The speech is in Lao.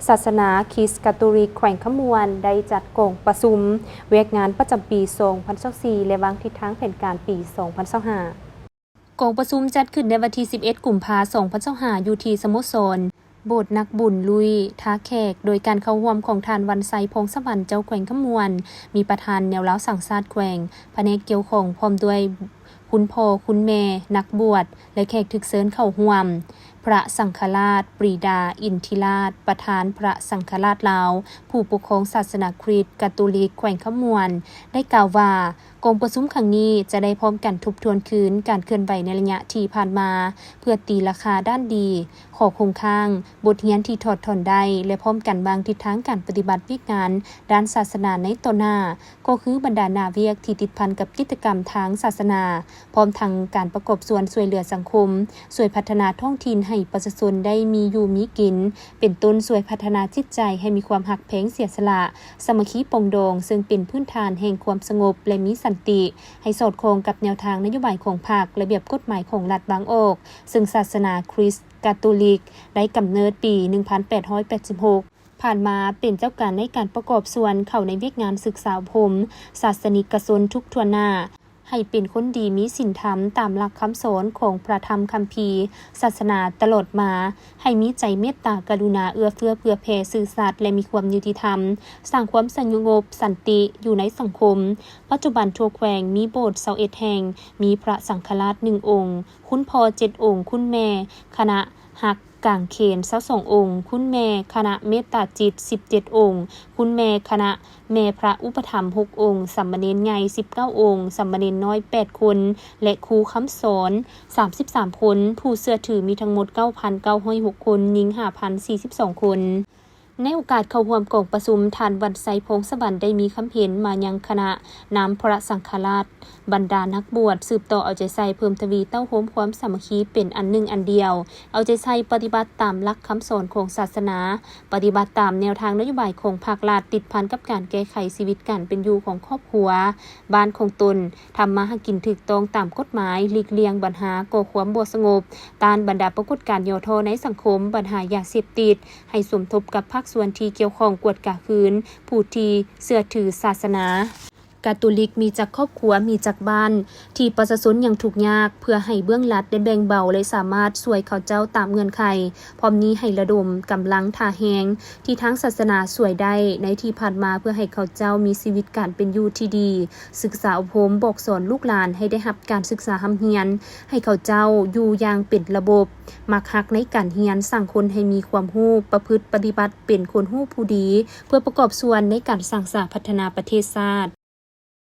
ສາສະໜາຄຣິສຕະໂຕລິກແຂວງຄຳມ່ວນ ໄດ້ຈັດກອງປະຊຸມວຽກງານປະຈຳປີສອງພັນຊາວສີ່ ແລະ ວາງທິດທາງແຜນການປີສອງພັນຊາວຫ້າ. ກອງປະຊຸມຈັດຂຶ້ນໃນວັນທີສິບເອັດ ກຸມພາ ສອງພັນຊາວຫ້າ ຢູ່ທີ່ສະໂມສອນໂບດນັກບຸນລຸຍ ທ່າແຂກ, ໂດຍການເຂົ້າຮ່ວມຂອງທ່ານ ວັນໄຊ ພອງສະຫວັນ ເຈົ້າແຂວງຄຳມ່ວນ, ມີປະທານແນວລາວສ້າງຊາດແຂວງ, ພະແນກກ່ຽວຂ້ອງ ພ້ອມດ້ວຍຄຸນພໍ່, ຄຸນແມ່, ນັກບວດ ແລະ ແຂກຖືກເຊີນເຂົ້າຮ່ວມ. ພະສັງຄະລາດ ປຣີດາ ອິນທິລາດ ປະທານພະສັງຄະລາດລາວ, ຜູ້ປົກຄອງສາສະໜາຄຣິສຕະໂຕລິກແຂວງຄຳມ່ວນ ໄດ້ກ່າວວ່າ ກອງປະຊຸມຄັ້ງນີ້ຈະໄດ້ພ້ອມກັນທົບທວນຄືນການເຄື່ອນໄຫວໃນໄລຍະທີ່ຜ່ານມາ ເພື່ອຕີລາຄາດ້ານດີ, ຂໍ້ຄົງຄ້າງ, ບົດຮຽນທີ່ຖອດຖອນໄດ້ ແລະ ພ້ອມກັນວາງທິດທາງການປະຕິບັດວຽກງານດ້ານສາສະໜາໃນຕໍ່ໜ້າ, ກໍຄືບັນດາໜ້າວຽກທີ່ຕິດພັນກັບກິດຈະກຳທາງສາສະໜາ, ພ້ອມທັງການປະກອບສ່ວນຊ່ວຍເຫຼືອສັງຄົມ, ຊ່ວຍພັດທະນາທ້ອງຖິ່ນໃຫ້ປະຊາຊົນໄດ້ມີຢູ່ມີກິນ, ເປັນຕົ້ນຊ່ວຍພັດທະນາຈິດໃຈໃຫ້ມີຄວາມຮັກແພງເສຍສະຫຼະ, ສາມັກຄີປອງດອງ, ເຊິ່ງເປັນພື້ນຖານແຫ່ງຄວາມສະຫງົບ ແລະ ມີສັນຕິ, ໃຫ້ສອດຄ່ອງກັບແນວທາງນະໂຍບາຍຂອງພັກ, ລະບຽບກົດໝາຍຂອງລັດວາງອອກ, ເຊິ່ງສາສະໜາຄຣິສຕະໂຕລິກໄດ້ກຳເນີດປີໜຶ່ງພັນແປດຮ້ອຍແປດສິບຫົກ ຜ່ານມາເປັນເຈົ້າການໃນການປະກອບສ່ວນເຂົ້າໃນວຽກງານສຶກສາອົບຮົມສາສະນິກະຊົນທຸກທົ່ວໜ້າ, ໃຫ້ເປັນຄົນດີມີສິນທຳຕາມຫຼັກຄຳສອນຂອງພະທຳຄຳພີສາສະໜາຕະຫຼອດມາ, ໃຫ້ມີໃຈເມດຕາກະລຸນາເອື້ອເຟື້ອເຜື່ອແຜ່ຊື່ສັດ ແລະ ມີຄວາມຍຸຕິທຳ, ສ້າງຄວາມສະຫງົບສັນຕິຢູ່ໃນສັງຄົມ. ປັດຈຸບັນທົ່ວແຂວງມີໂບດຊາວເອັດແຫ່ງ, ມີພະສັງຄະລາດໜຶ່ງອົງ, ຄຸນພໍ່ເຈັດອົງ, ຄຸນແມ່ຄະນະຮັກ ກາງເຂນຊາວສອງອົງ, ຄຸນແມ່ຄະນະເມດຕາຈິດສິບເຈັດອົງ, ຄຸນແມ່ຄະນະແມ່ພະອຸປະຖຳຫົກອົງ, ສາມະເນນໃຫຍ່ສິບເກົ້າອົງ, ສາມະເນນນ້ອຍແປດຄົນ ແລະ ຄູຄຳສອນສາມສິບສາມຄົນ, ຜູ້ເຊື່ອຖືມີທັງໝົດເກົ້າພັນເກົ້າຮ້ອຍຫົກຄົນ, ຍິງຫ້າພັນສີ່ສິບສອງຄົນ. ໃນໂອກາດເຂົ້າຮ່ວມກອງປະຊຸມ, ທ່ານ ວັນໄຊ ພອງສະຫວັນ ໄດ້ມີຄຳເຫັນມາຍັງຄະນະນຳພະສັງຄະລາດ, ບັນດານັກບວດ ສືບຕໍ່ເອົາໃຈໃສ່ເພີ່ມທະວີເຕົ້າໂຮມຄວາມສາມັກຄີເປັນອັນໜຶ່ງອັນດຽວ, ເອົາໃຈໃສ່ປະຕິບັດຕາມຫຼັກຄຳສອນຂອງສາສະໜາ, ປະຕິບັດຕາມແນວທາງນະໂຍບາຍຂອງພັກລັດ ຕິດພັນກັບການແກ້ໄຂຊີວິດການເປັນຢູ່ຂອງຄອບຄົວ, ບ້ານຂອງຕົນ, ທຳມາຫາກິນຖືກຕ້ອງຕາມກົດໝາຍ, ຫຼີກລ່ຽງບັນຫາກໍ່ຄວາມບໍ່ສະຫງົບ, ຕ້ານບັນດາປາກົດການຫຍໍ້ທໍ້ໃນສັງຄົມ, ບັນຫາຢາເສບຕິດ, ໃຫ້ສົມທົບກັບພາກສ່ວນທີ່ກ່ຽວຂ້ອງກວດກາຄືນຜູ້ທີ່ເຊື່ອຖືສາສະໜາ ກາໂຕລິກມີຈັກຄອບຄົວ, ມີຈັກບ້ານທີ່ປະຊາຊົນຍັງທຸກຍາກ, ເພື່ອໃຫ້ເບື້ອງລັດໄດ້ແບ່ງເບົາ ແລະ ສາມາດຊ່ວຍເຂົາເຈົ້າຕາມເງື່ອນໄຂ. ພ້ອມນີ້ໃຫ້ລະດົມກຳລັງທ່າແຮງທີ່ທາງສາສະໜາຊ່ວຍໄດ້ໃນທີ່ຜ່ານມາ ເພື່ອໃຫ້ເຂົາເຈົ້າມີຊີວິດການເປັນຢູ່ທີ່ດີ, ສຶກສາອົບຮົມບອກສອນລູກຫຼານໃຫ້ໄດ້ຮັບການສຶກສາຮ່ຳຮຽນ, ໃຫ້ເຂົາເຈົ້າຢູ່ຢ່າງເປັນລະບົບ, ມັກຮັກໃນການຮຽນ, ສ້າງຄົນໃຫ້ມີຄວາມຮູ້, ປະພຶດປະຕິບັດເປັນຄົນຮູ້ຜູ້ດີ, ເພື່ອປະກອບສ່ວນໃນການສ້າງສາພັດທະນາປະເທດຊາດ.